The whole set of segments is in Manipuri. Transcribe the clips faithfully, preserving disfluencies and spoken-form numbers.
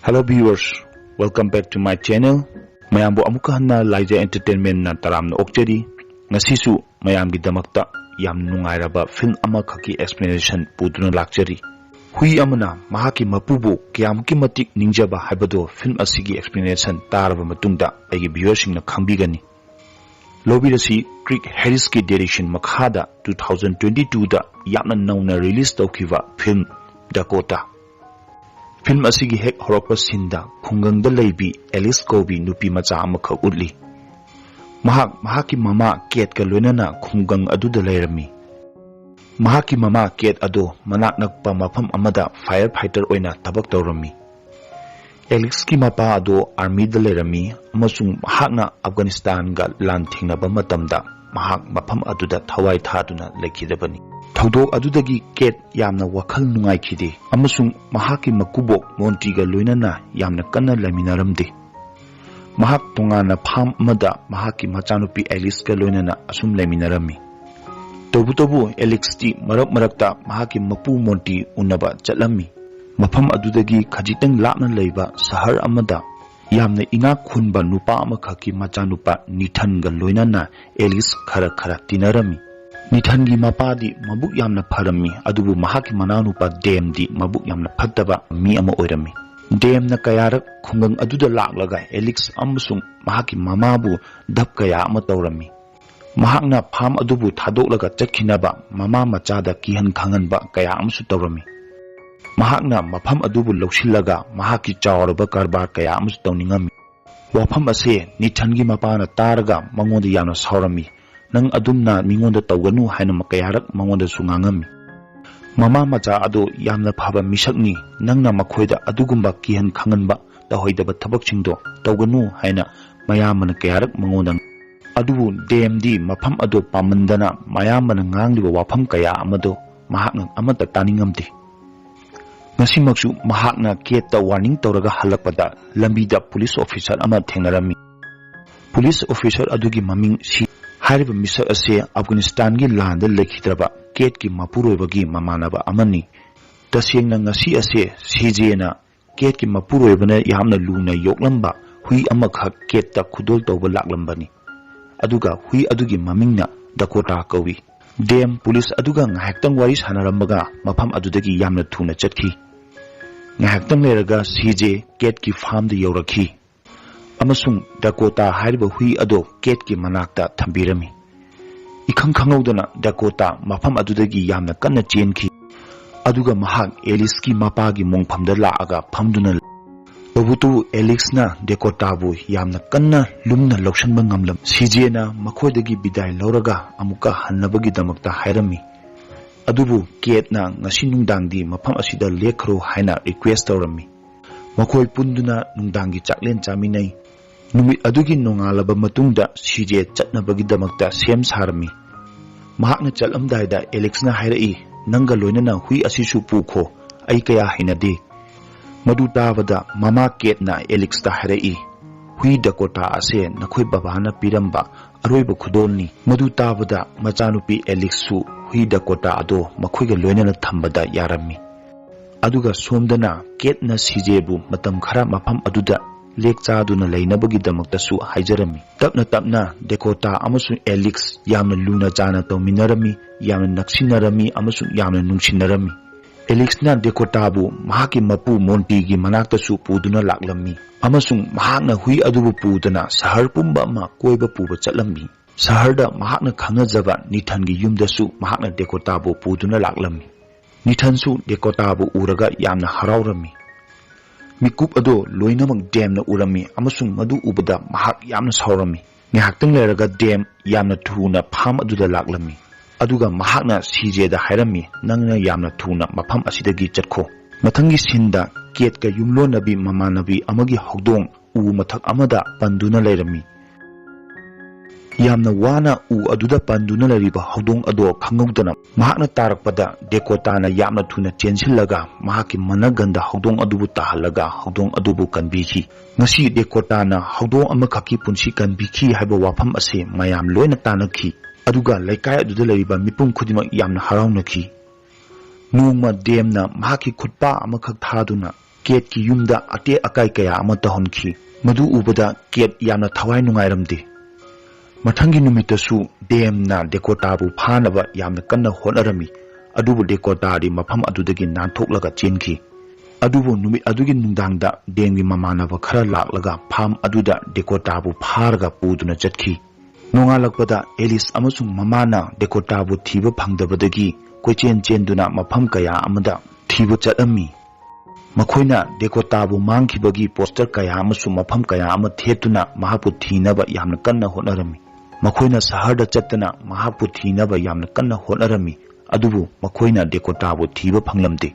Hello viewers, welcome back to my channel. ꯃꯌꯥꯝꯕꯨ ꯑꯃꯨꯛꯀ ꯍꯟꯅ ꯂꯥꯏꯖ Entertainmentꯅ ꯇꯔꯥꯝꯅ ꯑꯣꯛꯆꯔꯤ꯫ ꯉꯁꯤꯁꯨ ꯃꯌꯥꯝꯒꯤꯗꯃꯛꯇ ꯌꯥꯝ ꯅꯨꯡꯉꯥꯏꯔꯕ film ꯑꯃꯈꯛꯀꯤ explanation ꯄꯨꯗꯨꯅ ꯂꯥꯛꯆꯔꯤ꯫ ꯍꯨꯏ ꯑꯃꯅ ꯃꯍꯥꯛꯀꯤ ꯃꯄꯨꯕꯨ ꯀꯌꯥꯃꯨꯛꯀꯤ ꯃꯇꯤꯛ ꯅꯤꯡꯖꯕ ꯍꯥꯏꯕꯗꯨ film ꯑꯁꯤꯒꯤ explanation ꯇꯥꯔꯕ ꯃꯇꯨꯡꯗ ꯑꯩꯒꯤ viewerꯁꯤꯡꯅ ꯈꯪꯕꯤꯒꯅꯤ꯫ ꯂꯧꯕꯤꯔꯁꯤ Craig Harrisꯀꯤ direction ꯃꯈꯥꯗ two thousand twenty twoꯗ ꯌꯥꯝꯅ ꯅꯧꯅ release ꯇꯧꯈꯤꯕ film Dakota꯫ Film ꯑꯁꯤꯒꯤ ꯍꯦꯛ ꯍꯧꯔꯛꯄ sceneꯗ ꯈꯨꯡꯒꯪꯗ ꯂꯩꯕꯤ Alice ꯀꯧꯕꯤ ꯅꯨꯄꯤ ꯃꯆꯥ ꯑꯃꯈꯛ ꯎꯠꯂꯤ꯫ ꯃꯍꯥꯛ ꯃꯍꯥꯛꯀꯤ ꯃꯃꯥ Kateꯀ ꯂꯣꯏꯅꯅ ꯈꯨꯡꯒꯪ ꯑꯗꯨꯗ ꯂꯩꯔꯝꯃꯤ꯫ ꯃꯍꯥꯛꯀꯤ ꯃꯃꯥ Kate ꯑꯗꯨ ꯃꯅꯥꯛ ꯅꯛꯄ ꯃꯐꯝ ꯑꯃꯗ fire fighter ꯑꯣꯏꯅ ꯊꯕꯛ ꯇꯧꯔꯝꯃꯤ꯫ Aliceꯀꯤ ꯃꯄꯥ ꯑꯗꯨ armyꯗ ꯂꯩꯔꯝꯃꯤ ꯑꯃꯁꯨꯡ ꯃꯍꯥꯛꯅ Afghanistanꯒ ꯂꯥꯟ ꯊꯦꯡꯅꯕ ꯃꯇꯝꯗ ꯃꯍꯥꯛ ꯃꯐꯝ ꯑꯗꯨꯗ ꯊꯋꯥꯏ ꯊꯥꯗꯨꯅ ꯂꯩꯈꯤꯗꯕꯅꯤ꯫ ꯊꯧꯗꯣꯛ ꯑꯗꯨꯗꯒꯤ Kate ꯌꯥꯝꯅ ꯋꯥꯈꯜ ꯅꯨꯡꯉꯥꯏꯈꯤꯗꯦ ꯑꯃꯁꯨꯡ ꯃꯍꯥꯛꯀꯤ ꯃꯀꯨꯕꯣꯛ Montyꯒ ꯂꯣꯏꯅꯅ ꯌꯥꯝꯅ ꯀꯟꯅ ꯂꯩꯃꯤꯟꯅꯔꯝꯗꯦ꯫ ꯃꯍꯥꯛ ꯇꯣꯉꯥꯟꯅ farm ꯑꯃꯗ ꯃꯍꯥꯛꯀꯤ ꯃꯆꯥꯅꯨꯄꯤ Aliceꯀ ꯂꯣꯏꯅꯅ ꯑꯁꯨꯝ ꯂꯩꯃꯤꯟꯅꯔꯝꯃꯤ꯫ ꯇꯧꯕꯇꯕꯨ Aliceꯇꯤ ꯃꯔꯛ ꯃꯔꯛꯇ ꯃꯍꯥꯛꯀꯤ ꯃꯄꯨ Monty ꯎꯅꯕ ꯆꯠꯂꯝꯃꯤ꯫ ꯃꯐꯝ ꯑꯗꯨꯗꯒꯤ ꯈꯖꯤꯛꯇꯪ ꯂꯥꯞꯅ ꯂꯩꯕ ꯁꯍꯔ ꯑꯃꯗ ꯌꯥꯝꯅ ꯏꯅꯥꯛ ꯈꯨꯟꯕ ꯅꯨꯄꯥ ꯑꯃꯈꯛꯀꯤ ꯃꯆꯥꯅꯨꯄꯥ Nathanꯒ ꯂꯣꯏꯅꯅ Alice ꯈꯔ ꯈꯔ ꯇꯤꯟꯅꯔꯝꯃꯤ꯫ Nathanꯒꯤ ꯃꯄꯥꯗꯤ ꯃꯕꯨꯛ ꯌꯥꯝꯅ ꯐꯔꯝꯃꯤ, ꯑꯗꯨꯕꯨ ꯃꯍꯥꯛꯀꯤ ꯃꯅꯥꯎꯅꯨꯄꯥ Damꯗꯤ ꯃꯕꯨꯛ ꯌꯥꯝꯅ ꯐꯠꯇꯕ ꯃꯤ ꯑꯃ ꯑꯣꯏꯔꯝꯃꯤ꯫ Damꯅ ꯀꯌꯥꯔꯛ ꯈꯨꯡꯒꯪ ꯑꯗꯨꯗ ꯂꯥꯛꯂꯒ Alice ꯑꯃꯁꯨꯡ ꯃꯍꯥꯛꯀꯤ ꯃꯃꯥꯕꯨ ꯙꯞ ꯀꯌꯥ ꯑꯃ ꯇꯧꯔꯝꯃꯤ꯫ ꯃꯍꯥꯛꯅ farm ꯑꯗꯨꯕꯨ ꯊꯥꯗꯣꯛꯂꯒ ꯆꯠꯈꯤꯅꯕ ꯃꯃꯥ ꯃꯆꯥꯗ ꯀꯤꯍꯟ ꯈꯪꯍꯟꯕ ꯀꯌꯥ ꯑꯃꯁꯨ ꯇꯧꯔꯝꯃꯤ꯫ ꯃꯍꯥꯛꯅ ꯃꯐꯝ ꯑꯗꯨꯕꯨ ꯂꯧꯁꯤꯜꯂꯒ ꯃꯍꯥꯛꯀꯤ ꯆꯥꯎꯔꯕ ꯀꯔꯕꯥꯔ ꯀꯌꯥ ꯑꯃꯁꯨ ꯇꯧꯅꯤꯡꯉꯝꯃꯤ꯫ ꯋꯥꯐꯝ ꯑꯁꯦ Nathanꯒꯤ ꯃꯄꯥꯅ ꯇꯥꯔꯒ ꯃꯉꯣꯟꯗ ꯌꯥꯝꯅ ꯁꯥꯎꯔꯝꯃꯤ꯫ "ꯅꯪ ꯑꯗꯨꯝꯅ ꯃꯤꯉꯣꯟꯗ ꯇꯧꯒꯅꯨ" ꯍꯥꯏꯅ ꯀꯌꯥꯔꯛ ꯃꯉꯣꯟꯗꯁꯨ ꯉꯥꯡꯉꯝꯃꯤ꯫ "ꯃꯃꯥ ꯃꯆꯥ ꯑꯗꯣ ꯌꯥꯝꯅ ꯐꯕ ꯃꯤꯁꯛꯅꯤ, ꯅꯪꯅ ꯃꯈꯣꯏꯗ ꯑꯗꯨꯒꯨꯝꯕ ꯀꯤꯍꯟ ꯈꯪꯍꯟꯕ ꯇꯧꯍꯩꯗꯕ ꯊꯕꯛꯁꯤꯡꯗꯣ ꯇꯧꯒꯅꯨ" ꯍꯥꯏꯅ ꯃꯌꯥꯝꯕꯅ ꯀꯌꯥꯔꯛ ꯃꯉꯣꯟꯗ꯫ ꯑꯗꯨꯕꯨ Damꯗꯤ ꯃꯐꯝ ꯑꯗꯨ ꯄꯥꯝꯃꯟꯗꯅ ꯃꯌꯥꯝꯕꯅ ꯉꯥꯡꯂꯤꯕ ꯋꯥꯐꯝ ꯀꯌꯥ ꯑꯃꯗꯣ ꯃꯍꯥꯛꯅ ꯑꯃꯠꯇ ꯇꯥꯅꯤꯡꯉꯝꯗꯦ꯫ ꯉꯁꯤꯃꯛꯁꯨ ꯃꯍꯥꯛꯅ Kateꯇ warning ꯇꯧꯔꯒ ꯍꯜꯂꯛꯄꯗ ꯂꯝꯕꯤꯗ police officer ꯑꯃ ꯊꯦꯡꯅꯔꯝꯃꯤ꯫ Police officer ꯑꯗꯨꯒꯤ ꯃꯃꯤꯡ ꯁꯤ꯫ ꯍꯥꯏꯔꯤꯕ ꯃꯤꯁꯛ ꯑꯁꯦ Afghanistanꯒꯤ ꯂꯥꯟꯗ ꯂꯩꯈꯤꯗ꯭ꯔꯕ Kateꯀꯤ ꯃꯄꯨꯔꯣꯏꯕꯒꯤ ꯃꯃꯥꯟꯅꯕ ꯑꯃꯅꯤ꯫ ꯇꯁꯦꯡꯅ ꯉꯁꯤ ꯑꯁꯦ ꯁꯤꯖꯦꯅ ꯀꯦꯠꯀꯤ ꯃꯄꯨꯔꯣꯏꯕꯅ ꯌꯥꯝꯅ ꯂꯨꯅ ꯌꯣꯛꯂꯝꯕ ꯍꯨꯏ ꯑꯃꯈꯛ ꯀꯦꯠꯇ ꯈꯨꯗꯣꯜ ꯇꯧꯕ ꯂꯥꯛꯂꯝꯕꯅꯤ꯫ ꯑꯗꯨꯒ ꯍꯨꯏ ꯑꯗꯨꯒꯤ ꯃꯃꯤꯡꯅ ꯗꯀꯣꯇꯥ ꯀꯧꯏ꯫ ꯗꯦꯝ ꯄꯨꯂꯤꯁ ꯑꯗꯨꯒ ꯉꯥꯏꯍꯥꯛꯇꯪ ꯋꯥꯔꯤ ꯁꯥꯟꯅꯔꯝꯃꯒ ꯃꯐꯝ ꯑꯗꯨꯗꯒꯤ ꯌꯥꯝꯅ ꯊꯨꯅ ꯆꯠꯈꯤ꯫ ꯉꯥꯏꯍꯥꯛꯇꯪ ꯂꯩꯔꯒ ꯁꯤꯖꯦ ꯀꯦꯠꯀꯤ ꯐꯥꯔꯝꯗ ꯌꯧꯔꯛꯈꯤ꯫ ꯑꯃꯁꯨꯡ ꯗꯀꯣꯇꯥ ꯍꯥꯏꯔꯤꯕ ꯍꯨꯏ ꯑꯗꯣ ꯀꯦꯠꯀꯤ ꯃꯅꯥꯛꯇ ꯊꯝꯕꯤꯔꯝꯃꯤ꯫ ꯏꯈꯪ ꯈꯪꯍꯧꯗꯅ ꯗꯀꯣꯇꯥ ꯃꯐꯝ ꯑꯗꯨꯗꯒꯤ ꯌꯥꯝꯅ ꯀꯟꯅ ꯆꯦꯟꯈꯤ꯫ ꯑꯗꯨꯒ ꯃꯍꯥꯛ ꯑꯦꯂꯤꯁꯀꯤ ꯃꯄꯥꯒꯤ ꯃꯣꯡꯐꯝꯗ ꯂꯥꯛꯑꯒ ꯐꯝꯗꯨꯅ ꯂꯩ꯫ ꯇꯧꯕꯇꯕꯨ ꯑꯦꯂꯤꯁꯅ ꯗꯦꯀꯣꯇꯥꯕꯨ ꯌꯥꯝꯅ ꯀꯟꯅ ꯂꯨꯝꯅ ꯂꯧꯁꯤꯟꯕ ꯉꯝꯂꯝ꯫ ꯁꯤꯖꯦꯅ ꯃꯈꯣꯏꯗꯒꯤ ꯕꯤꯗꯥꯏ ꯂꯧꯔꯒ ꯑꯃꯨꯛꯀ ꯍꯟꯅꯕꯒꯤꯗꯃꯛꯇ ꯍꯥꯏꯔꯝꯃꯤ꯫ ꯑꯗꯨꯕꯨ ꯀꯦꯠꯅ ꯉꯁꯤ ꯅꯨꯡꯗꯥꯡꯗꯤ ꯃꯐꯝ ꯑꯁꯤꯗ ꯂꯦꯛꯈ꯭ꯔꯣ ꯍꯥꯏꯅ ꯔꯤꯀ꯭ꯋꯦꯁ ꯇꯧꯔꯝꯃꯤ꯫ ꯃꯈꯣꯏ ꯄꯨꯟꯗꯨꯅ ꯅꯨꯡꯗꯥꯡꯒꯤ ꯆꯥꯛꯂꯦꯟ ꯆꯥꯃꯤꯟꯅꯩ꯫ ꯅꯨꯃꯤꯠ ꯑꯗꯨꯒꯤ ꯅꯣꯡꯉꯥꯜꯂꯕ ꯃꯇꯨꯡꯗ ꯁꯤꯖꯦ ꯆꯠꯅꯕꯒꯤꯗꯃꯛꯇ ꯁꯦꯝ ꯁꯥꯔꯝꯃꯤ꯫ ꯃꯍꯥꯛꯅ ꯆꯠꯂꯝꯗꯥꯏꯗ ꯑꯦꯂꯤꯛꯁꯅ ꯍꯥꯏꯔꯛꯏ, "ꯅꯪꯒ ꯂꯣꯏꯅꯅ ꯍꯨꯏ ꯑꯁꯤꯁꯨ ꯄꯨꯈꯣ, ꯑꯩ ꯀꯌꯥ ꯍꯩꯅꯗꯦ꯫" ꯃꯗꯨ ꯇꯥꯕꯗ ꯃꯃꯥ ꯀꯦꯠꯅ ꯑꯦꯂꯤꯛꯁꯇ ꯍꯥꯏꯔꯛꯏ, "ꯍꯨꯏ ꯗꯀꯣꯇꯥ ꯑꯁꯦ ꯅꯈꯣꯏ ꯕꯕꯥꯅ ꯄꯤꯔꯝꯕ ꯑꯔꯣꯏꯕ ꯈꯨꯗꯣꯜꯅꯤ꯫" ꯃꯗꯨ ꯇꯥꯕꯗ ꯃꯆꯥꯅꯨꯄꯤ ꯑꯦꯂꯤꯛꯁꯁꯨ ꯍꯨꯏ ꯗꯀꯣꯇꯥ ꯑꯗꯣ ꯃꯈꯣꯏꯒ ꯂꯣꯏꯅꯅ ꯊꯝꯕꯗ ꯌꯥꯔꯝꯃꯤ꯫ ꯑꯗꯨꯒ ꯁꯣꯝꯗꯅ ꯀꯦꯠꯅ ꯁꯤꯖꯦꯕꯨ ꯃꯇꯝ ꯈꯔ ꯃꯐꯝ ꯑꯗꯨꯗ ꯂꯦꯛ ꯆꯥꯗꯨꯅ ꯂꯩꯅꯕꯒꯤꯗꯃꯛꯇꯁꯨ ꯍꯥꯏꯖꯔꯝꯃꯤ꯫ ꯇꯞꯅ ꯇꯞꯅ ꯗꯦꯀꯣꯇꯥ ꯑꯃꯁꯨꯡ ꯑꯦꯂꯤꯛꯁ ꯌꯥꯝꯅ ꯂꯨꯅ ꯆꯥꯅ ꯇꯧꯃꯤꯟꯅꯔꯝꯃꯤ, ꯌꯥꯝꯅ ꯅꯛꯁꯤꯟꯅꯔꯝꯃꯤ ꯑꯃꯁꯨꯡ ꯌꯥꯝꯅ ꯅꯨꯡꯁꯤꯅꯔꯝꯃꯤ꯫ ꯑꯦꯂꯤꯛꯁꯅ ꯗꯦꯀꯣꯇꯥꯕꯨ ꯃꯍꯥꯛꯀꯤ ꯃꯄꯨ ꯃꯣꯟꯇꯤꯒꯤ ꯃꯅꯥꯛꯇꯁꯨ ꯄꯨꯗꯨꯅ ꯂꯥꯛꯂꯝꯃꯤ ꯑꯃꯁꯨꯡ ꯃꯍꯥꯛꯅ ꯍꯨꯏ ꯑꯗꯨꯕꯨ ꯄꯨꯗꯨꯅ ꯁꯍꯔ ꯄꯨꯝꯕ ꯑꯃ ꯀꯣꯏꯕ ꯄꯨꯕ ꯆꯠꯂꯝꯃꯤ꯫ ꯁꯍꯔꯗ ꯃꯍꯥꯛꯅ ꯈꯪꯅꯖꯕ ꯅꯤꯊꯟꯒꯤ ꯌꯨꯝꯗꯁꯨ ꯃꯍꯥꯛꯅ ꯗꯦꯀꯣꯇꯥꯕꯨ ꯄꯨꯗꯨꯅ ꯂꯥꯛꯂꯝꯃꯤ꯫ ꯅꯤꯊꯟꯁꯨ ꯗꯦꯀꯣꯇꯥꯕꯨ ꯎꯔꯒ ꯌꯥꯝꯅ ꯍꯔꯥꯎꯔꯝꯃꯤ꯫ ꯃꯤꯀꯨꯞ ꯑꯗꯨ ꯂꯣꯏꯅꯃꯛ ꯗꯦꯝꯅ ꯎꯔꯝꯃꯤ ꯑꯃꯁꯨꯡ ꯃꯗꯨ ꯎꯕꯗ ꯃꯍꯥꯛ ꯌꯥꯝꯅ ꯁꯥꯎꯔꯝꯃꯤ꯫ ꯉꯥꯏꯍꯥꯛꯇꯪ ꯂꯩꯔꯒ ꯗꯦꯝ ꯌꯥꯝꯅ ꯊꯨꯅ ꯐꯥꯝ ꯑꯗꯨꯗ ꯂꯥꯛꯂꯝꯃꯤ꯫ ꯑꯗꯨꯒ ꯃꯍꯥꯛꯅ ꯁꯤꯖꯦꯗ ꯍꯥꯏꯔꯝꯃꯤ, "ꯅꯪꯅ ꯌꯥꯝꯅ ꯊꯨꯅ ꯃꯐꯝ ꯑꯁꯤꯗꯒꯤ ꯆꯠꯈꯣ꯫" ꯃꯊꯪꯒꯤ ꯁꯤꯟꯗ ꯀꯦꯠꯀ ꯌꯨꯝꯂꯣꯟꯅꯕꯤ ꯃꯃꯥꯟꯅꯕꯤ ꯑꯃꯒꯤ ꯍꯧꯗꯣꯡ ꯎ ꯃꯊꯛ ꯑꯃꯗ ꯄꯟꯗꯨꯅ ꯂꯩꯔꯝꯃꯤ꯫ ꯌꯥꯝꯅ ꯋꯥꯅ ꯎ ꯑꯗꯨꯗ ꯄꯟꯗꯨꯅ ꯂꯩꯔꯤꯕ ꯍꯧꯗꯣꯡ ꯑꯗꯣ ꯈꯪꯍꯧꯗꯅ ꯃꯍꯥꯛꯅ ꯇꯥꯔꯛꯄꯗ ꯗꯦꯀꯣꯇꯥꯅ ꯌꯥꯝꯅ ꯊꯨꯅ ꯆꯦꯟꯁꯤꯜꯂꯒ ꯃꯍꯥꯛꯀꯤ ꯃꯅꯒꯟꯗ ꯍꯧꯗꯣꯡ ꯑꯗꯨꯕꯨ ꯇꯥꯍꯜꯂꯒ ꯍꯧꯗꯣꯡ ꯑꯗꯨꯕꯨ ꯀꯟꯕꯤꯈꯤ꯫ ꯉꯁꯤ ꯗꯦꯀꯣꯇꯥꯅ ꯍꯧꯗꯣꯡ ꯑꯃꯈꯛꯀꯤ ꯄꯨꯟꯁꯤ ꯀꯟꯕꯤꯈꯤ ꯍꯥꯏꯕ ꯋꯥꯐꯝ ꯑꯁꯤ ꯃꯌꯥꯝ ꯂꯣꯏꯅ ꯇꯥꯟꯅꯈꯤ꯫ ꯑꯗꯨꯒ ꯂꯩꯀꯥꯏ ꯑꯗꯨꯗ ꯂꯩꯔꯤꯕ ꯃꯤꯄꯨꯝ ꯈꯨꯗꯤꯡꯃꯛ ꯌꯥꯝꯅ ꯍꯔꯥꯎꯅꯈꯤ꯫ ꯅꯣꯡꯃ ꯗꯦꯝꯅ ꯃꯍꯥꯛꯀꯤ ꯈꯨꯠꯄꯥ ꯑꯃꯈꯛ ꯊꯥꯗꯨꯅ ꯀꯦꯠꯀꯤ ꯌꯨꯝꯗ ꯑꯇꯦꯛ ꯑꯀꯥꯏ ꯀꯌꯥ ꯑꯃ ꯇꯧꯍꯟꯈꯤ꯫ ꯃꯗꯨ ꯎꯕꯗ ꯀꯦꯠ ꯌꯥꯝꯅ ꯊꯋꯥꯏ ꯅꯨꯡꯉꯥꯏꯔꯝꯗꯦ꯫ ꯃꯊꯪꯒꯤ ꯅꯨꯃꯤꯠꯇꯁꯨ ꯗꯦꯝꯅ ꯗꯦꯀꯣꯇꯥꯕꯨ ꯐꯥꯅꯕ ꯌꯥꯝꯅ ꯀꯟꯅ ꯍꯣꯠꯅꯔꯝꯃꯤ, ꯑꯗꯨꯕꯨ ꯗꯦꯀꯣꯇꯥꯗꯤ ꯃꯐꯝ ꯑꯗꯨꯗꯒꯤ ꯅꯥꯟꯊꯣꯛꯂꯒ ꯆꯦꯟꯈꯤ꯫ ꯑꯗꯨꯕꯨ ꯅꯨꯃꯤꯠ ꯑꯗꯨꯒꯤ ꯅꯨꯡꯗꯥꯡꯗ ꯗꯦꯝꯒꯤ ꯃꯃꯥꯟꯅꯕ ꯈꯔ ꯂꯥꯛꯂꯒ ꯐꯥꯝ ꯑꯗꯨꯗ ꯗꯦꯀꯣꯇꯥꯕꯨ ꯐꯥꯔꯒ ꯄꯨꯗꯨꯅ ꯆꯠꯈꯤ꯫ ꯅꯣꯡꯉꯥꯜꯂꯛꯄꯗ ꯑꯦꯂꯤꯁ ꯑꯃꯁꯨꯡ ꯃꯃꯥꯅ ꯗꯦꯀꯣꯇꯥꯕꯨ ꯊꯤꯕ ꯐꯪꯗꯕꯗꯒꯤ ꯀꯣꯏꯆꯦꯟ ꯆꯦꯟꯗꯨꯅ ꯃꯐꯝ ꯀꯌꯥ ꯑꯃꯗ ꯊꯤꯕ ꯆꯠꯂꯝꯃꯤ꯫ ꯃꯈꯣꯏꯅ ꯗꯦꯀꯣꯇꯥꯕꯨ ꯃꯥꯡꯈꯤꯕꯒꯤ ꯄꯣꯁꯇꯔ ꯀꯌꯥ ꯑꯃꯁꯨ ꯃꯐꯝ ꯀꯌꯥ ꯑꯃ ꯊꯦꯠꯇꯨꯅ ꯃꯍꯥꯛꯄꯨ ꯊꯤꯅꯕ ꯌꯥꯝꯅ ꯀꯟꯅ ꯍꯣꯠꯅꯔꯝꯃꯤ꯫ ꯃꯈꯣꯏꯅ ꯁꯍꯔꯗ ꯆꯠꯇꯨꯅ ꯃꯍꯥꯛꯄꯨ ꯊꯤꯅꯕ ꯌꯥꯝꯅ ꯀꯟꯅ ꯍꯣꯠꯅꯔꯝꯃꯤ, ꯑꯗꯨꯕꯨ ꯃꯈꯣꯏꯅ ꯗꯦꯀꯣꯇꯥꯕꯨ ꯊꯤꯕ ꯐꯪꯂꯝꯗꯦ꯫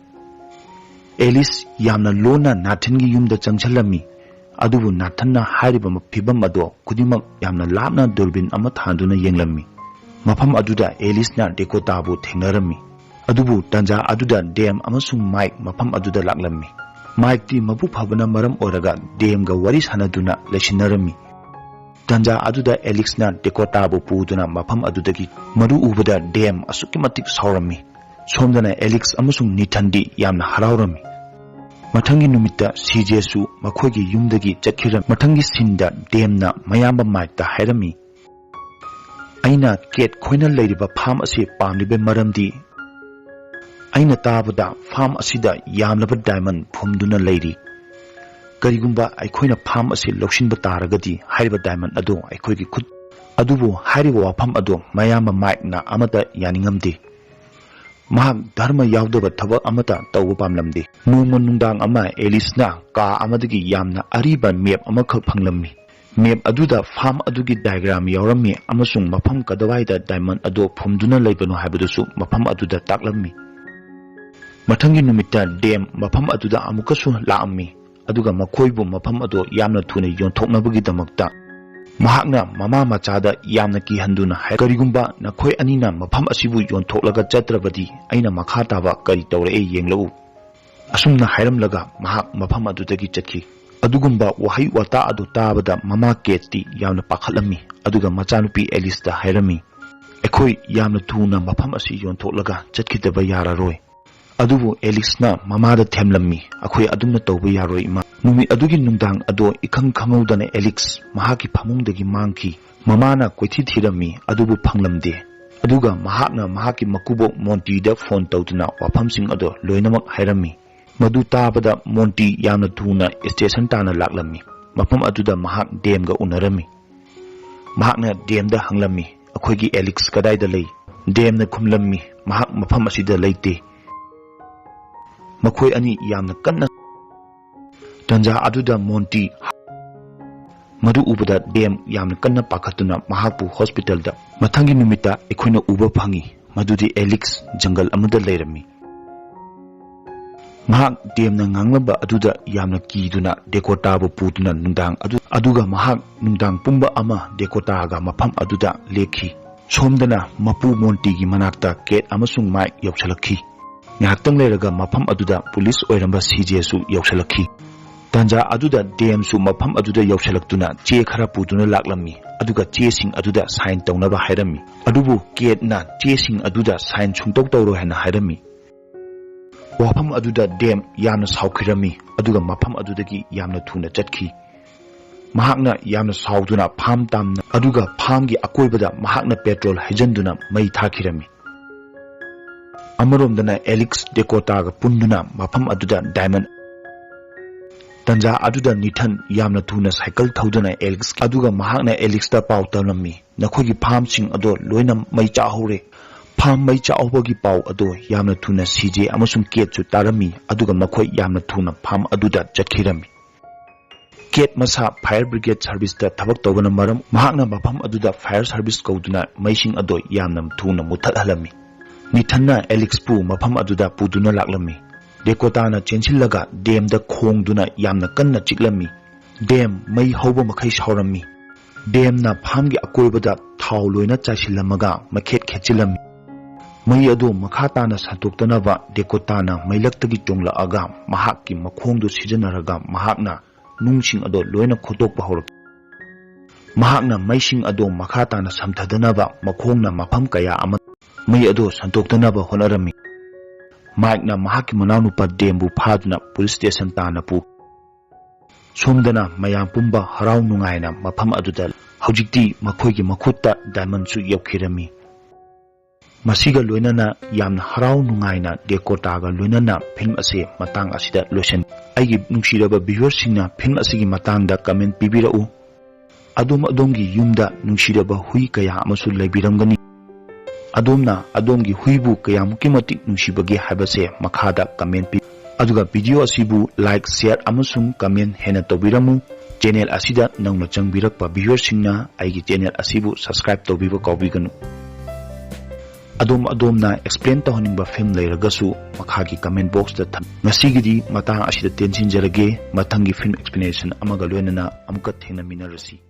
ꯑꯦꯂꯤꯁ ꯌꯥꯝꯅ ꯂꯣꯟꯅ ꯅꯥꯊꯟꯒꯤ ꯌꯨꯝꯗ ꯆꯪꯁꯤꯜꯂꯝꯃꯤ, ꯑꯗꯨꯕꯨ ꯅꯥꯊꯟꯅ ꯍꯥꯏꯔꯤꯕ ꯐꯤꯚꯝ ꯑꯗꯣ ꯈꯨꯗꯤꯡꯃꯛ ꯌꯥꯝꯅ ꯂꯥꯞꯅ ꯗꯨꯔꯕꯤꯟ ꯑꯃ ꯊꯥꯟꯗꯨꯅ ꯌꯦꯡꯂꯝꯃꯤ꯫ ꯃꯐꯝ ꯑꯗꯨꯗ ꯑꯦꯂꯤꯁꯅ ꯗꯦꯀꯣꯇꯥꯕꯨ ꯊꯦꯡꯅꯔꯝꯃꯤ꯫ ꯑꯗꯨꯕꯨ ꯇꯥꯟꯖꯥ ꯑꯗꯨꯗ ꯗꯦꯝ ꯑꯃꯁꯨꯡ ꯃꯥꯏꯛ ꯃꯐꯝ ꯑꯗꯨꯗ ꯂꯥꯛꯂꯝꯃꯤ꯫ ꯃꯥꯏꯛꯇꯤ ꯃꯕꯨꯛ ꯐꯕꯅ ꯃꯔꯝ ꯑꯣꯏꯔꯒ ꯗꯦꯝꯒ ꯋꯥꯔꯤ ꯁꯥꯟꯅꯗꯨꯅ ꯂꯩꯁꯤꯟꯅꯔꯝꯃꯤ꯫ ꯇꯥꯟꯖꯥ ꯑꯗꯨꯗ ꯑꯦꯂꯤꯁꯅ ꯗꯦꯀꯣꯇꯥꯕꯨ ꯄꯨꯗꯨꯅ ꯃꯐꯝ ꯑꯗꯨꯗꯒꯤ ꯃꯗꯨ ꯎꯕꯗ ꯗꯦꯝ ꯑꯁꯨꯛꯀꯤ ꯃꯇꯤꯛ ꯁꯥꯎꯔꯝꯃꯤ꯫ ꯁꯣꯝꯗꯅ ꯑꯦꯂꯤꯁ ꯑꯃꯁꯨꯡ ꯅꯤꯊꯟꯗꯤ ꯌꯥꯝꯅ ꯍꯔꯥꯎꯔꯝꯃꯤ꯫ ꯃꯊꯪꯒꯤ ꯅꯨꯃꯤꯠꯇ ꯁꯤꯖꯦꯁꯨ ꯃꯈꯣꯏꯒꯤ ꯌꯨꯝꯗꯒꯤ ꯆꯠꯈꯤꯔꯝꯃꯤ꯫ ꯃꯊꯪꯒꯤ ꯁꯤꯟꯗ ꯗꯦꯝꯅ ꯃꯌꯥꯝꯕ ꯃꯥꯏꯛꯇ ꯍꯥꯏꯔꯝꯃꯤ, "ꯑꯩꯅ ꯀꯦꯠ ꯈꯣꯏꯅ ꯂꯩꯔꯤꯕ ꯐꯥꯝ ꯑꯁꯤ ꯄꯥꯝꯂꯤꯕ ꯃꯔꯝꯗꯤ ꯑꯩꯅ ꯇꯥꯕꯗ ꯐꯥꯝ ꯑꯁꯤꯗ ꯌꯥꯝꯂꯕ ꯗꯥꯏꯃꯟ ꯐꯨꯝꯗꯨꯅ ꯂꯩꯔꯤ꯫ ꯀꯔꯤꯒꯨꯝꯕ ꯑꯩꯈꯣꯏꯅ ꯐꯥꯝ ꯑꯁꯤ ꯂꯧꯁꯤꯟꯕ ꯇꯥꯔꯒꯗꯤ ꯍꯥꯏꯔꯤꯕ ꯗꯥꯏꯃꯟ ꯑꯗꯨ ꯑꯩꯈꯣꯏꯒꯤ ꯈꯨꯠ" ꯑꯗꯨꯕꯨ ꯍꯥꯏꯔꯤꯕ ꯋꯥꯐꯝ ꯑꯗꯨ ꯃꯌꯥꯝꯕ ꯃꯥꯏꯛꯅ ꯑꯃꯠꯇ ꯌꯥꯅꯤꯡꯉꯝꯗꯦ꯫ ꯃꯍꯥꯛ ꯙꯔꯃ ꯌꯥꯎꯗꯕ ꯊꯕꯛ ꯑꯃꯠꯇ ꯇꯧꯕ ꯄꯥꯝꯂꯝꯗꯦ꯫ ꯅꯣꯡꯃ ꯅꯨꯡꯗꯥꯡ ꯑꯃ ꯑꯦꯂꯤꯁꯅ ꯀꯥ ꯑꯃꯗꯒꯤ ꯌꯥꯝꯅ ꯑꯔꯤꯕ ꯃꯦꯞ ꯑꯃꯈꯛ ꯐꯪꯂꯝꯃꯤ꯫ ꯃꯦꯞ ꯑꯗꯨꯗ ꯐꯥꯝ ꯑꯗꯨꯒꯤ ꯗꯥꯏꯒ꯭ꯔꯥꯝ ꯌꯥꯎꯔꯝꯃꯤ ꯑꯃꯁꯨꯡ ꯃꯐꯝ ꯀꯗꯥꯏꯗ ꯗꯥꯏꯃꯟ ꯑꯗꯨ ꯐꯨꯝꯗꯨꯅ ꯂꯩꯕꯅꯣ ꯍꯥꯏꯕꯗꯨꯁꯨ ꯃꯐꯝ ꯑꯗꯨꯗ ꯇꯥꯛꯂꯝꯃꯤ꯫ ꯃꯊꯪꯒꯤ ꯅꯨꯃꯤꯠꯇ ꯗꯦꯝ ꯃꯐꯝ ꯑꯗꯨꯗ ꯑꯃꯨꯛꯀꯁꯨ ꯂꯥꯛꯂꯝꯃꯤ, ꯑꯗꯨꯒ ꯃꯈꯣꯏꯕꯨ ꯃꯐꯝ ꯑꯗꯨ ꯌꯥꯝꯅ ꯊꯨꯅ ꯌꯣꯟꯊꯣꯛꯅꯕꯒꯤꯗꯃꯛꯇ ꯃꯍꯥꯛꯅ ꯃꯃꯥ ꯃꯆꯥꯗ ꯌꯥꯝꯅ ꯀꯤꯍꯟꯗꯨꯅ ꯍꯥꯏ, "ꯀꯔꯤꯒꯨꯝꯕ ꯅꯈꯣꯏ ꯑꯅꯤꯅ ꯃꯐꯝ ꯑꯁꯤꯕꯨ ꯌꯣꯟꯊꯣꯛꯂꯒ ꯆꯠꯇ꯭ꯔꯕꯗꯤ ꯑꯩꯅ ꯃꯈꯥ ꯇꯥꯕ ꯀꯔꯤ ꯇꯧꯔꯛꯑꯦ ꯌꯦꯡꯂꯛꯎ"꯫ ꯑꯁꯨꯝꯅ ꯍꯥꯏꯔꯝꯂꯒ ꯃꯍꯥꯛ ꯃꯐꯝ ꯑꯗꯨꯗꯒꯤ ꯆꯠꯈꯤ꯫ ꯑꯗꯨꯒꯨꯝꯕ ꯋꯥꯍꯩ ꯋꯥꯇꯥ ꯑꯗꯨ ꯇꯥꯕꯗ ꯃꯃꯥ ꯀꯦꯠꯇꯤ ꯌꯥꯝꯅ ꯄꯥꯈꯠꯂꯝꯃꯤ, ꯑꯗꯨꯒ ꯃꯆꯥꯅꯨꯄꯤ ꯑꯦꯂꯤꯁꯇ ꯍꯥꯏꯔꯝꯃꯤ, "ꯑꯩꯈꯣꯏ ꯌꯥꯝꯅ ꯊꯨꯅ ꯃꯐꯝ ꯑꯁꯤ ꯌꯣꯟꯊꯣꯛꯂꯒ ꯆꯠꯈꯤꯗꯕ ꯌꯥꯔꯔꯣꯏ"꯫ ꯑꯗꯨꯕꯨ ꯑꯦꯂꯤꯛꯁꯅ ꯃꯃꯥꯗ ꯊꯦꯝꯂꯝꯃꯤ, "ꯑꯩꯈꯣꯏ ꯑꯗꯨꯝꯅ ꯇꯧꯕ ꯌꯥꯔꯣꯏ, ꯏꯃꯥ"꯫ ꯅꯨꯃꯤꯠ ꯑꯗꯨꯒꯤ ꯅꯨꯡꯗꯥꯡ ꯑꯗꯣ ꯏꯈꯪ ꯈꯪꯍꯧꯗꯅ ꯑꯦꯂꯤꯛꯁ ꯃꯍꯥꯛꯀꯤ ꯐꯃꯨꯡꯗꯒꯤ ꯃꯥꯡꯈꯤ꯫ ꯃꯃꯥꯅ ꯀꯣꯏꯊꯤ ꯊꯤꯔꯝꯃꯤ, ꯑꯗꯨꯕꯨ ꯐꯪꯂꯝꯗꯦ꯫ ꯑꯗꯨꯒ ꯃꯍꯥꯛꯅ ꯃꯍꯥꯛꯀꯤ ꯃꯀꯨꯕꯣꯛ ꯃꯣꯟꯇꯤꯗ ꯐꯣꯟ ꯇꯧꯗꯨꯅ ꯋꯥꯐꯝꯁꯤꯡ ꯑꯗꯣ ꯂꯣꯏꯅꯃꯛ ꯍꯥꯏꯔꯝꯃꯤ꯫ ꯃꯗꯨ ꯇꯥꯕꯗ ꯃꯣꯟꯇꯤ ꯌꯥꯝꯅ ꯊꯨꯅ ꯁ꯭ꯇꯦꯁꯟ ꯇꯥꯟꯅ ꯂꯥꯛꯂꯝꯃꯤ꯫ ꯃꯐꯝ ꯑꯗꯨꯗ ꯃꯍꯥꯛ ꯗꯦꯝꯒ ꯎꯅꯔꯝꯃꯤ꯫ ꯃꯍꯥꯛꯅ ꯗꯦꯝꯗ ꯍꯪꯂꯝꯃꯤ, "ꯑꯩꯈꯣꯏꯒꯤ ꯑꯦꯂꯤꯛꯁ ꯀꯗꯥꯏꯗ ꯂꯩ?" ꯗꯦꯝꯅ ꯈꯨꯝꯂꯝꯃꯤ, "ꯃꯍꯥꯛ ꯃꯐꯝ ꯑꯁꯤꯗ ꯂꯩꯇꯦ"꯫ ꯃꯈꯣꯏ ꯑꯅꯤ ꯌꯥꯝꯅ ꯀꯟꯅ ꯇꯟꯖꯥ ꯑꯗꯨꯗ ꯃꯣꯟꯇꯤ ꯃꯗꯨ ꯎꯕꯗ ꯗꯦꯝ ꯌꯥꯝꯅ ꯀꯟꯅ ꯄꯥꯈꯠꯇꯨꯅ ꯃꯍꯥꯛꯄꯨ ꯍꯣꯁꯄꯤꯇꯥꯜꯗ꯫ ꯃꯊꯪꯒꯤ ꯅꯨꯃꯤꯠꯇ ꯑꯩꯈꯣꯏꯅ ꯎꯕ ꯐꯪꯏ ꯃꯗꯨꯗꯤ ꯑꯦꯂꯤꯛꯁ ꯖꯪꯒꯜ ꯑꯃꯗ ꯂꯩꯔꯝꯃꯤ꯫ ꯃꯍꯥꯛ ꯗꯦꯝꯅ ꯉꯥꯡꯂꯝꯕ ꯑꯗꯨꯗ ꯌꯥꯝꯅ ꯀꯤꯗꯨꯅ ꯗꯦꯀꯣꯇꯥꯕꯨ ꯄꯨꯗꯨꯅ ꯅꯨꯡꯗꯥꯡ ꯑꯗꯨ, ꯑꯗꯨꯒ ꯃꯍꯥꯛ ꯅꯨꯡꯗꯥꯡ ꯄꯨꯝꯕ ꯑꯃ ꯗꯦꯀꯣꯇꯥꯒ ꯃꯐꯝ ꯑꯗꯨꯗ ꯂꯦꯛꯈꯤ꯫ ꯁꯣꯝꯗꯅ ꯃꯄꯨ ꯃꯣꯟꯇꯤꯒꯤ ꯃꯅꯥꯛꯇ ꯀꯦꯠ ꯑꯃꯁꯨꯡ ꯃꯥꯏꯛ ꯌꯧꯁꯤꯜꯂꯛꯈꯤ꯫ ꯉꯥꯏꯍꯥꯛꯇꯪ ꯂꯩꯔꯒ ꯃꯐꯝ ꯑꯗꯨꯗ ꯄꯨꯂꯤꯁ ꯑꯣꯏꯔꯝꯕ ꯁꯤꯖꯦꯁꯨ ꯌꯧꯁꯤꯜꯂꯛꯈꯤ꯫ ꯇꯥꯟꯖꯥ ꯑꯗꯨꯗ ꯗꯦꯝꯁꯨ ꯃꯐꯝ ꯑꯗꯨꯗ ꯌꯧꯁꯤꯜꯂꯛꯇꯨꯅ ꯆꯦ ꯈꯔ ꯄꯨꯗꯨꯅ ꯂꯥꯛꯂꯝꯃꯤ, ꯑꯗꯨꯒ ꯆꯦꯁꯤꯡ ꯑꯗꯨꯗ ꯁꯥꯏꯟ ꯇꯧꯅꯕ ꯍꯥꯏꯔꯝꯃꯤ꯫ ꯑꯗꯨꯕꯨ ꯀꯦꯠꯅ ꯆꯦꯁꯤꯡ ꯑꯗꯨꯗ ꯁꯥꯏꯟ ꯁꯨꯡꯇꯧ ꯇꯧꯔꯣꯏ ꯍꯥꯏꯅ ꯍꯥꯏꯔꯝꯃꯤ꯫ ꯋꯥꯐꯝ ꯑꯗꯨꯗ ꯗꯦꯝ ꯌꯥꯝꯅ ꯁꯥꯎꯈꯤꯔꯝꯃꯤ, ꯑꯗꯨꯒ ꯃꯐꯝ ꯑꯗꯨꯗꯒꯤ ꯌꯥꯝꯅ ꯊꯨꯅ ꯆꯠꯈꯤ꯫ ꯃꯍꯥꯛꯅ ꯌꯥꯝꯅ ꯁꯥꯎꯗꯨꯅ ꯐꯥꯝ ꯇꯥꯝꯅ, ꯑꯗꯨꯒ ꯐꯥꯝꯒꯤ ꯑꯀꯣꯏꯕꯗ ꯃꯍꯥꯛꯅ ꯄꯦꯇ꯭ꯔꯣꯜ ꯍꯩꯖꯤꯟꯗꯨꯅ ꯃꯩ ꯊꯥꯈꯤꯔꯝꯃꯤ꯫ ꯑꯃꯔꯣꯝꯗꯅ ꯑꯦꯂꯤꯛꯁ ꯗꯦꯀꯣꯇꯥꯒ ꯄꯨꯟꯗꯨꯅ ꯃꯐꯝ ꯑꯗꯨꯗ ꯗꯥꯏꯃꯟ꯫ ꯇꯟꯖꯥ ꯑꯗꯨꯗ ꯅꯤꯊꯟ ꯌꯥꯝꯅ ꯊꯨꯅ ꯁꯥꯏꯀꯜ ꯊꯧꯗꯨꯅ ꯑꯦꯂꯤꯛꯁ, ꯑꯗꯨꯒ ꯃꯍꯥꯛꯅ ꯑꯦꯂꯤꯛꯁꯇ ꯄꯥꯎ ꯇꯝꯂꯝꯃꯤ, "ꯅꯈꯣꯏꯒꯤ ꯐꯥꯝꯁꯤꯡ ꯑꯗꯣ ꯂꯣꯏꯅ ꯃꯩ ꯆꯥꯍꯧꯔꯦ"꯫ ꯐꯥꯝ ꯃꯩ ꯆꯥꯍꯧꯕꯒꯤ ꯄꯥꯎ ꯑꯗꯣ ꯌꯥꯝꯅ ꯊꯨꯅ ꯁꯤꯖꯦ ꯑꯃꯁꯨꯡ ꯀꯦꯠꯁꯨ ꯇꯥꯔꯝꯃꯤ, ꯑꯗꯨꯒ ꯃꯈꯣꯏ ꯌꯥꯝꯅ ꯊꯨꯅ ꯐꯥꯝ ꯑꯗꯨꯗ ꯆꯠꯈꯤꯔꯝꯃꯤ꯫ ꯀꯦꯠ ꯃꯁꯥ ꯐꯥꯌꯔ ꯕ꯭ꯔꯤꯒꯦꯗ ꯁꯔꯚꯤꯁꯇ ꯊꯕꯛ ꯇꯧꯕꯅ ꯃꯔꯝ ꯃꯍꯥꯛꯅ ꯃꯐꯝ ꯑꯗꯨꯗ ꯐꯥꯌꯔ ꯁꯔꯚꯤꯁ ꯀꯧꯗꯨꯅ ꯃꯩꯁꯤꯡ ꯑꯗꯣ ꯌꯥꯝꯅ ꯊꯨꯅ ꯃꯨꯠꯊꯠꯍꯜꯂꯝꯃꯤ꯫ ꯅꯤꯊꯟꯅ ꯑꯦꯂꯤꯛꯁꯄꯨ ꯃꯐꯝ ꯑꯗꯨꯗ ꯄꯨꯗꯨꯅ ꯂꯥꯛꯂꯝꯃꯤ꯫ ꯗꯦꯀꯣꯇꯥꯅ ꯆꯦꯟꯁꯤꯜꯂꯒ ꯗꯦꯝꯗ ꯈꯣꯡꯗꯨꯅ ꯌꯥꯝꯅ ꯀꯟꯅ ꯆꯤꯛꯂꯝꯃꯤ꯫ ꯗꯦꯝ ꯃꯩ ꯍꯧꯕ ꯃꯈꯩ ꯁꯥꯎꯔꯝꯃꯤ꯫ ꯗꯦꯝꯅ ꯐꯥꯝꯒꯤ ꯑꯀꯣꯏꯕꯗ ꯊꯥꯎ ꯂꯣꯏꯅ ꯆꯥꯏꯁꯤꯜꯂꯝꯃꯒ ꯃꯩꯈꯦꯠ ꯈꯦꯠꯆꯤꯜꯂꯝꯃꯤ꯫ ꯃꯩ ꯑꯗꯨ ꯃꯈꯥ ꯇꯥꯅ ꯁꯟꯗꯣꯛꯇꯅꯕ ꯗꯦꯀꯣꯇꯥꯅ ꯃꯩꯂꯛꯇꯒꯤ ꯆꯣꯡꯂꯛꯑꯒ ꯃꯍꯥꯛꯀꯤ ꯃꯈꯣꯡꯗꯨ ꯁꯤꯖꯤꯟꯅꯔꯒ ꯃꯍꯥꯛꯅ ꯅꯨꯡꯁꯤꯡ ꯑꯗꯨ ꯂꯣꯏꯅ ꯈꯣꯠꯇꯣꯛꯄ ꯍꯧꯔꯛꯈꯤ꯫ ꯃꯍꯥꯛꯅ ꯃꯩꯁꯤꯡ ꯑꯗꯨ ꯃꯈꯥ ꯇꯥꯅ ꯁꯝꯊꯗꯅꯕ ꯃꯈꯣꯡꯅ ꯃꯐꯝ ꯀꯌꯥ ꯑꯃ ꯃꯩ ꯑꯗꯨ ꯁꯟꯗꯣꯛꯇꯅꯕ ꯍꯣꯠꯅꯔꯝꯃꯤ꯫ ꯃꯥꯏꯛꯅ ꯃꯍꯥꯛꯀꯤ ꯃꯅꯥꯎꯅꯨꯄꯥ ꯗꯦꯝꯕꯨ ꯐꯥꯗꯨꯅ ꯄꯨꯂꯤꯁ ꯁ꯭ꯇꯦꯁꯟ ꯇꯥꯟꯅ ꯄꯨ꯫ ꯁꯣꯝꯗꯅ ꯃꯌꯥꯝ ꯄꯨꯝꯕ ꯍꯔꯥꯎ ꯅꯨꯡꯉꯥꯏꯅ ꯃꯐꯝ ꯑꯗꯨꯗ ꯍꯧꯖꯤꯛꯇꯤ ꯃꯈꯣꯏꯒꯤ ꯃꯈꯨꯠꯇ ꯗꯥꯏꯃꯟꯁꯨ ꯌꯧꯈꯤꯔꯝꯃꯤ꯫ ꯃꯁꯤꯒ ꯂꯣꯏꯅꯅ ꯌꯥꯝꯅ ꯍꯔꯥꯎ ꯅꯨꯡꯉꯥꯏꯅ ꯗꯦꯀꯣꯇꯥꯒ ꯂꯣꯏꯅꯅ ꯐꯤꯂꯝ ꯑꯁꯤ ꯃꯇꯥꯡ ꯑꯁꯤꯗ ꯂꯣꯏꯁꯤꯟ꯫ ꯑꯩꯒꯤ ꯅꯨꯡꯁꯤꯔꯕ ꯚ꯭ꯌꯨꯋꯔꯁꯤꯡꯅ ꯐꯤꯂꯝ ꯑꯁꯤꯒꯤ ꯃꯇꯥꯡꯗ ꯀꯃꯦꯟ ꯄꯤꯕꯤꯔꯛꯎ꯫ ꯑꯗꯣꯝ ꯑꯗꯣꯝꯒꯤ ꯌꯨꯝꯗ ꯅꯨꯡꯁꯤꯔꯕ ꯍꯨꯏ ꯀꯌꯥ ꯑꯃꯁꯨ ꯂꯩꯕꯤꯔꯝꯒꯅꯤ꯫ ꯑꯗꯣꯝꯅ ꯑꯗꯣꯝꯒꯤ ꯍꯨꯏꯕꯨ ꯀꯌꯥꯃꯨꯛꯀꯤ ꯃꯇꯤꯛ ꯅꯨꯡꯁꯤꯕꯒꯦ ꯍꯥꯏꯕꯁꯦ ꯃꯈꯥꯗ ꯀꯃꯦꯟ ꯄꯤ꯫ ꯑꯗꯨꯒ ꯚꯤꯗꯤꯑꯣ ꯑꯁꯤꯕꯨ ꯂꯥꯏꯛ, ꯁꯦꯌꯔ ꯑꯃꯁꯨꯡ ꯀꯃꯦꯟ ꯍꯦꯟꯅ ꯇꯧꯕꯤꯔꯝꯃꯨ꯫ ꯆꯦꯅꯦꯜ ꯑꯁꯤꯗ ꯅꯧꯅ ꯆꯪꯕꯤꯔꯛꯄ ꯚ꯭ꯌꯨꯋꯔꯁꯤꯡꯅ ꯑꯩꯒꯤ ꯆꯦꯅꯦꯜ ꯑꯁꯤꯕꯨ ꯁꯕꯁꯀ꯭ꯔꯥꯏꯕ ꯇꯧꯕꯤꯕ ꯀꯥꯎꯕꯤꯒꯅꯨ꯫ ꯑꯗꯣꯝ ꯑꯗꯣꯝꯅ ꯑꯦꯛꯁꯄ꯭ꯂꯦꯟ ꯇꯧꯍꯟꯅꯤꯡꯕ ꯐꯤꯂꯝ ꯂꯩꯔꯒꯁꯨ ꯃꯈꯥꯒꯤ ꯀꯃꯦꯟ ꯕꯣꯛꯁꯇ ꯊꯝ꯫ ꯉꯁꯤꯒꯤꯗꯤ ꯃꯇꯥꯡ ꯑꯁꯤꯗ ꯇꯦꯟꯁꯤꯟꯖꯔꯒꯦ꯫ ꯃꯊꯪꯒꯤ ꯐꯤꯂꯝ ꯑꯦꯛꯁꯄ꯭ꯂꯦꯅꯦꯁꯟ ꯑꯃꯒ ꯂꯣꯏꯅꯅ ꯑꯃꯨꯛꯀ ꯊꯦꯡꯅꯃꯤꯟꯅꯔꯁꯤ꯫